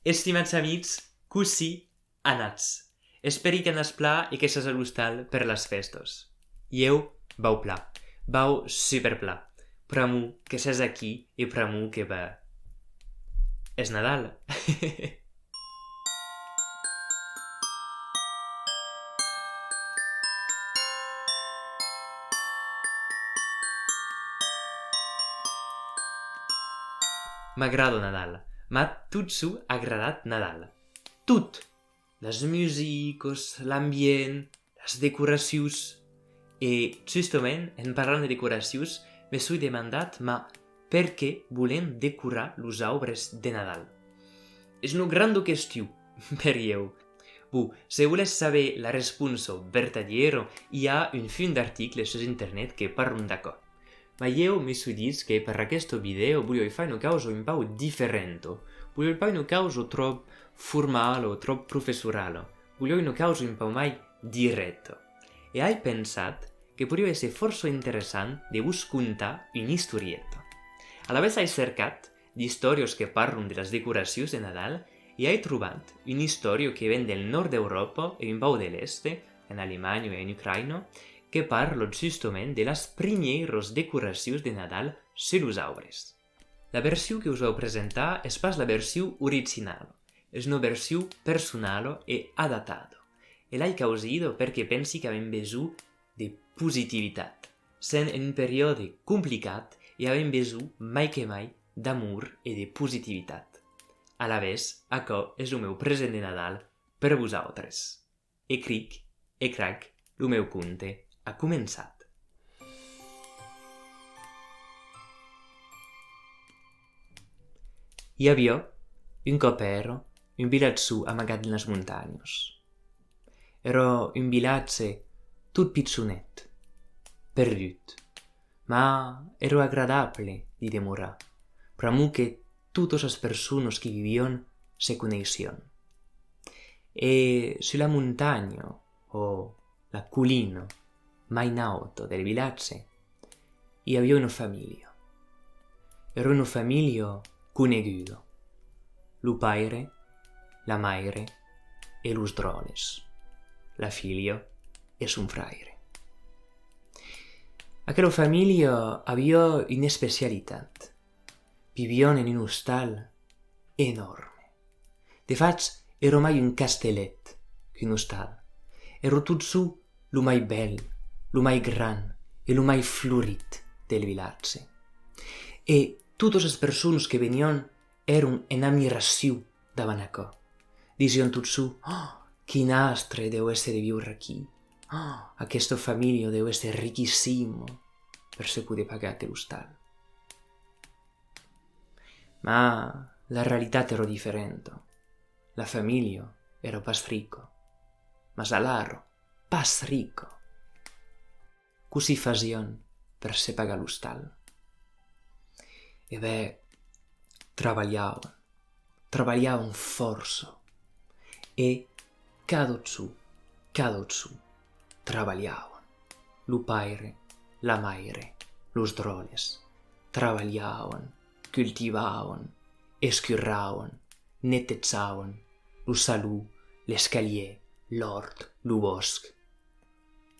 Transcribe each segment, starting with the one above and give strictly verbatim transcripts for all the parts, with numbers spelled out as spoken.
Estimats amics, cossí anatz? Espèri qu'anatz plan e que sètz a l'ostal per las fèstas. Ieu vau plan, vau super plan. Pr'amor que sètz aquí e pr'amor que, ben, es Nadal. M'agrada Nadal. M'a totjorn agradat Nadal. Tot! Las musicas, l'ambient, las decoracions. E, justament, en parlant de decoracions, me soi demandat, ma perqué volèm decorar los aubres de Nadal? Es una granda question, per ieu. Bon, se volètz saber la responsa vertadièra, i a un fum d'articles sus internet que parlan d'aquò. Ma ieu me soi dit que per aquesta vidèo voliái far una causa un pauc diferenta. Voliái pas una causa tròp formala o tròp professorala. Voliái una causa un pauc mai dirècta. E ai pensat que podiá èsser fòrça interessant de vos contar una istorieta. Alavetz ai cercat d'istòrias que parlan de las decoracions de Nadal e ai trobat una istòria que ven del nòrd d'Euròpa e un pauc de l'èst, en Alemanha e en Ucraïna, que parla justament de las primièras decoracions de Nadal sus los aubres. La version que us vau presentar es pas la version originala, es una version personala e adaptada. E l'ai causida perque pensi qu'avèm besonh de positivitat. Sèm en un periòde complicat e avèm besonh mai que mai d'amor e de positivitat. Alavetz, aquò es lo meu present de Nadal per vosautres. E cric, e crac, lo meu conte a començat. I aviá, un còp èra, un vilatjon amagat dins las montanhas. Èra un vilatge tot pichonet, perdut, ma èra agradable d'i demorar, pr'amor que totas las personas qu'i vivián se coneissián. E sus la montanha, o la colina mai nauta del vilatge, i aviá una familha. Èra una familha coneguda. Lo paire, la maire e los dròlles. La filha e son fraire. Aquela familha aviá una especialitat. Vivián en un ostal enòrme. De fach, èra mai un castelet qu'un ostal. Èra totjorn lo mai bèl, lo mai grand e lo mai florit del vilatge. E totas las personas que venián èran en admiracion davant aquò. Disián totjorn: «Oh, quin astre deu èsser de viure aquí! Oh, aquesta familha deu èsser riquissima per se poder pagar aquel ostal.» Ma la realitat èra diferenta. La familha èra pas rica, mas alara pas rica. Cossí fasián per se pagar l'ostal? E ben, trabalhavan, trabalhavan fòrça. E cada jorn, cada jorn, trabalhavan. Lo paire, la maire, los dròlles, trabalhavan, cultivavan, escuravan, netejavan lo salon, l'escalièr, l'òrt, lo bòsc,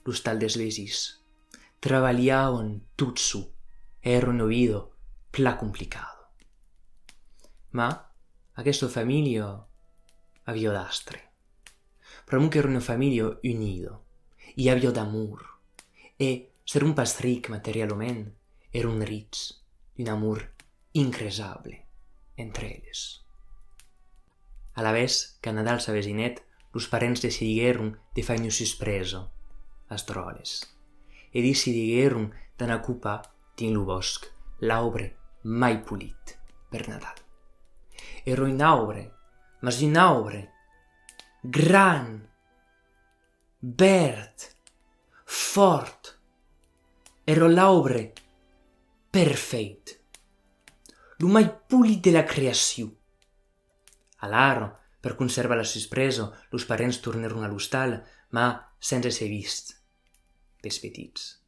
l'ostal dels vesins. Trabalhavan totjorn, èra una vida plan complicada. Ma aquesta familha aviá d'astre. Pr'amor qu'èra una familha unida, i aviá d'amor, e s'èran pas rics materialament, èran rics d'un amor incresable entre eles. Alavetz, quand Nadal s'avesinèt, los parents decidiguèron de far una suspresa als dròlles e decidiguèron d'anar copar dins lo bòsc l'aubre mai polit per Nadal. Èra un aubre, mas un aubre grand, verd, fòrt. Èra l'aubre perfèit, lo mai polit de la creacion. Alara, per conservar la suspresa, los parents tornèron a l'ostal, ma sens èsser vist pels petits,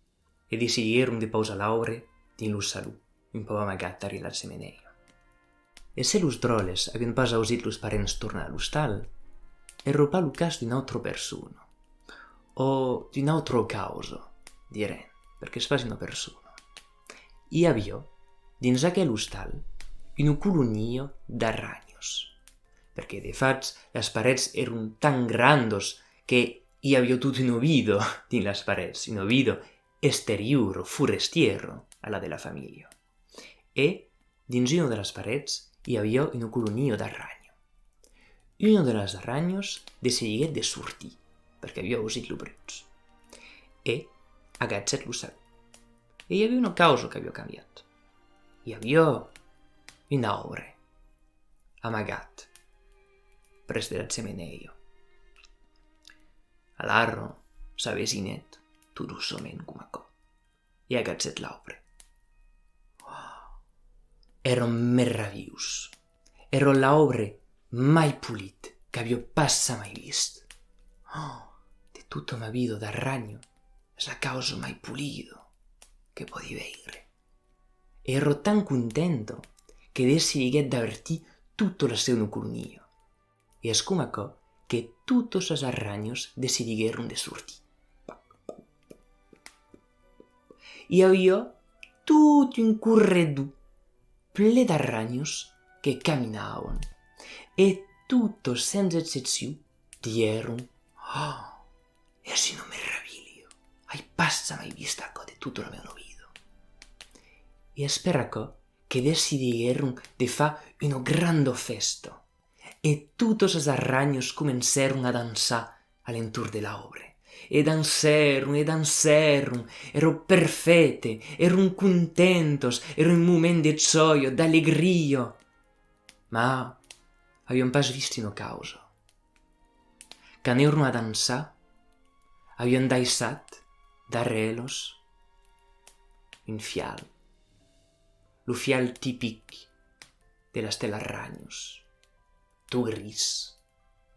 e decidiguèron de pausar l'aubre dins lo salon, un pauc amagat darrièr la cheminèia. E se los dròlles avián pas ausit los parents tornar a l'ostal, èra pas lo cas d'una autra persona, o d'una autra causa, direm, perque es pas una persona. I aviá, dins aquel ostal, una colonia d'aranhas, perque de fach las parets èran tan grandas que i aviá tota una vida dins las parets, una vida exteriora, forestièra, a la de la familha. E, dins una de las parets, i aviá una colonia d'aranha. Una de las aranhas decidiguèt de sortir, perque aviá ausit lo bruch. E agachèt lo saut. E i aviá una causa qu'aviá cambiat. I aviá un aubre amagat près de la chemenèia. Alara s'avesinèt tot doçament coma aquò e agachèt l'aubre. Èra meravilhós. Èra l'aubre mai polit qu'aviá pas jamai vist. Oh, de tota ma vida d'aranha, es la causa mai polida que pòdi veire. Èra tan contenta que decidiguèt d'avertir tota la seuna colonia. E es coma aquò que totas las aranhas decidiguèron de sortir. I aviá tot un corredor ple d'aranhas que caminavan, e totas, sens excepcion, dièron: «Oh, es una meravilha! Ai pas jamai vist aquò de tota la meuna vida.» E es per aquò que decidiguèron de far una granda fèsta. E totas las aranhas comencèron a dançar a l'entorn de l'aubre. E dancèron, e dancèron, èra perfète, èran contentas, èra un moment de jòia, d'alegria. Mas avián pas vist una causa. Quand èran a dançar, avián daissat darrèr elas un fial, lo fial tipic de las telaranhas, tot gris,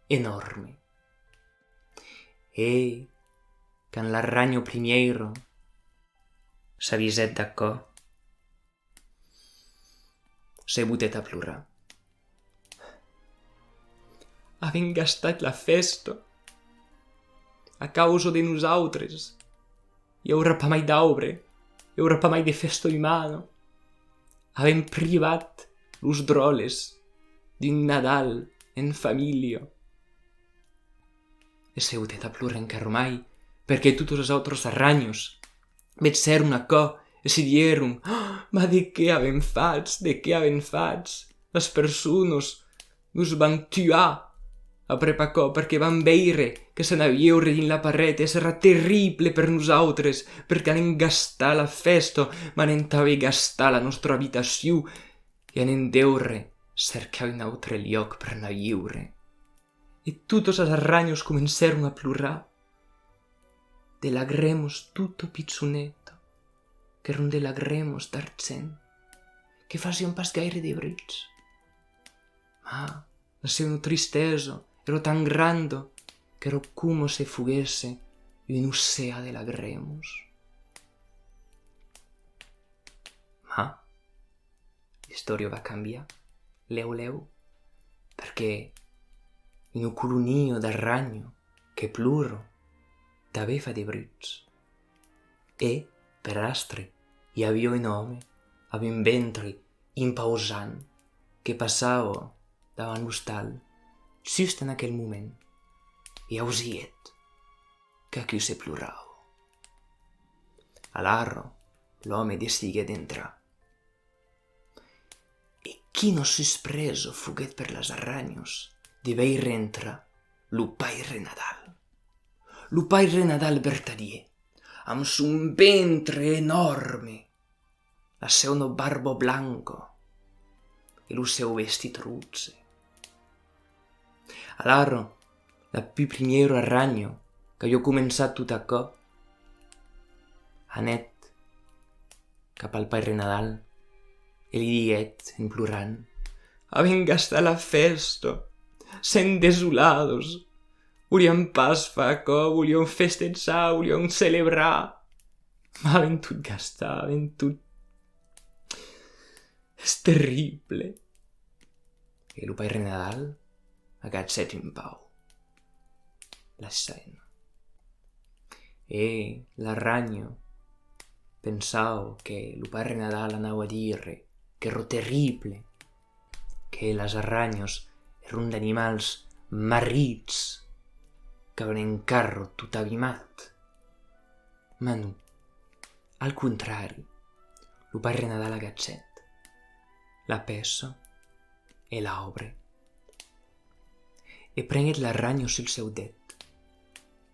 enòrme. E quand l'aranha primièra s'avisèt d'aquò, se botèt a plorar. Avèm gastat la fèsta a causa de nosautres. I aurà pas mai d'aubre, i aurà pas mai de fèsta umana. Avèm privat los dròlles d'un Nadal en familha. E se botèt a plorar encara mai, perque totas las autras aranhas vegèron aquò e se dièron: «Ah, mas de qué avèm fach? De qué avèm fach? Las personas nos van tuar aprèp aquò, perque van veire que s'anam viure dins la paret e serà terrible per nosautres, perque anem gastar la fèsta, mas anem tanben gastar la nòstra abitacion e anem deure cercar un autre luòc per anar viure.» E totas las aranhas comencèron a plorar de lagremas tota pichoneta, qu'èran de lagremas d'argent, que fasián pas gaire de bruch. Mas la seuna tristesa èra tan granda qu'èra coma se foguèsse un ocean de lagremas. Mas l'istòria va cambiar lèu lèu, perque una colonia d'aranha que plora tanben fa de bruch. E, per astre, i aviá un òme amb un ventre impausant que passava davant l'ostal just en aquel moment e ausiguèt qu'aquí se plorava. Alara, l'òme decidiguèt d'entrar. E quina suspresa foguèt per las aranhas de veire entrar lo Paire Nadal. Lo Paire Nadal vertadièr, amb son ventre enòrme, la seuna barba blanca e lo seu vestit roge. Alara, la pus primièra aranha qu'aviá començat tot aquò, anèt cap al Paire Nadal e li diguèt en plorant: «Avèm gastat la fèsta, sèm desoladas, voliam pas far aquò, voliam festejar, voliam celebrar, mas avèm tot gastat, avèm tot. Es terrible.» E lo Paire Nadal agachèt un pauc la scèna. E la ranha pensava que lo Paire Nadal anava dire qu'èra terrible, que las aranhas èran d'animals marrits, qu'avèn un carro tot abimat. Mas non, al contrari, lo Paire Nadal agachèt la pèça e l'aubre e prenguèt la ranha sul seu det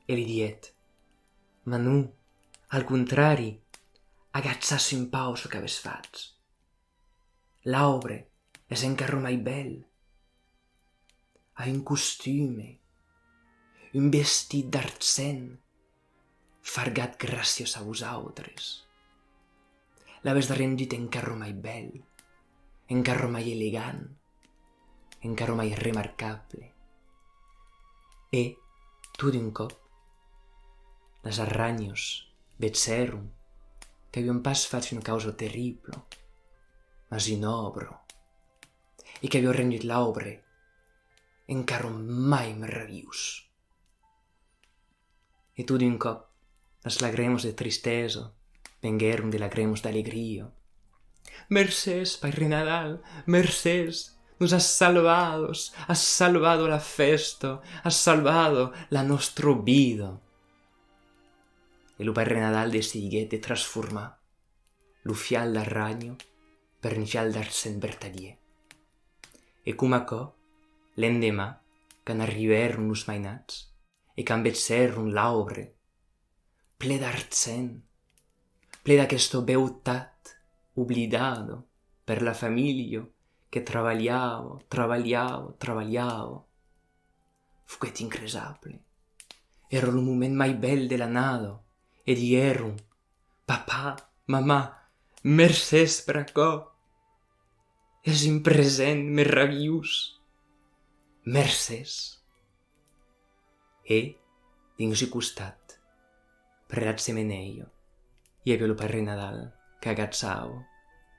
e li dièt: Mas non, al contrari, agachatz un pauc çò qu'avètz fach. L'aubre es encara mai bèl. A un costume, un vestit d'argent fargat gràcias a vosautres. L'avètz rendut encara mai bèl, encara mai elegant, encara mai remarcable. E, tot d'un còp, las aranhas vegèron qu'avián pas fach una causa terribla, mas una òbra, e qu'avián rendut l'aubre encara mai meravilhós. E tot d'un còp, las lagremas de tristesa venguèron de lagremas d'alegria. Mercés, Paire Nadal, mercés, nos as salvados, as salvado la fèsta, as salvado la nòstra vida. E lo Paire Nadal decidiguèt de transformar lo fial d'aranha per un fial d'argent vertadièr. E coma aquò, l'endeman, quand arribèron los mainats e quand vegèron l'aubre ple d'argent, ple d'aquesta beutat oblidada per la familha que trabalhava, trabalhava, trabalhava, foguèt incresable. Èra lo moment mai bèl de l'annada e diguèron: Papà, mamà, mercés per aquò! Es un present meravilhós! Mercés! E, dins un costat, près la chemenèia, i aviá lo Paire Nadal qu'agachava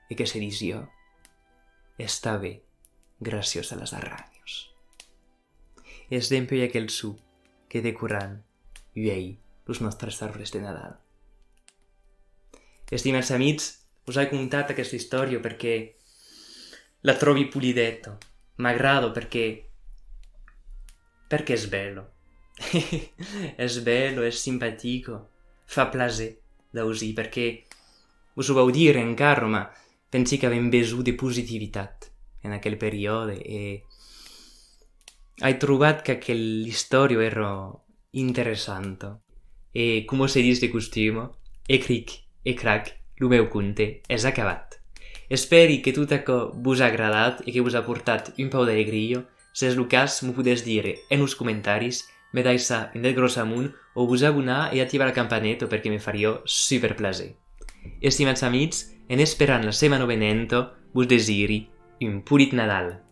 e que se disiá: Està ben, gràcias a las aranhas. Es dempuèi aquel jorn que decoram uèi los nòstres arbres de Nadal. Estimats amics, vos ai contat aquesta istòria perque la tròbi polideta, m'agrada perque, perque es bèla. Es bèla, es simpatica, fa plaser d'ausir, perque vos o vau dire encara, mas pensi qu'avèm besonh de positivitat en aquel periòde e ai trobat qu'aquela istòria èra interessanta. E, coma se ditz de costuma, e cric e crac, lo meu conte es acabat. Espèri que tot aquò vos a agradat e que vos a portat un pauc d'alegria. S'es lo cas, m'o podètz dire en los comentaris, me daissar un det gròs amont o vos abonar e activar la campaneta perque me fariá super plaser. Estimats amics, en esperant la setmana venenta, vos desiri un polit Nadal!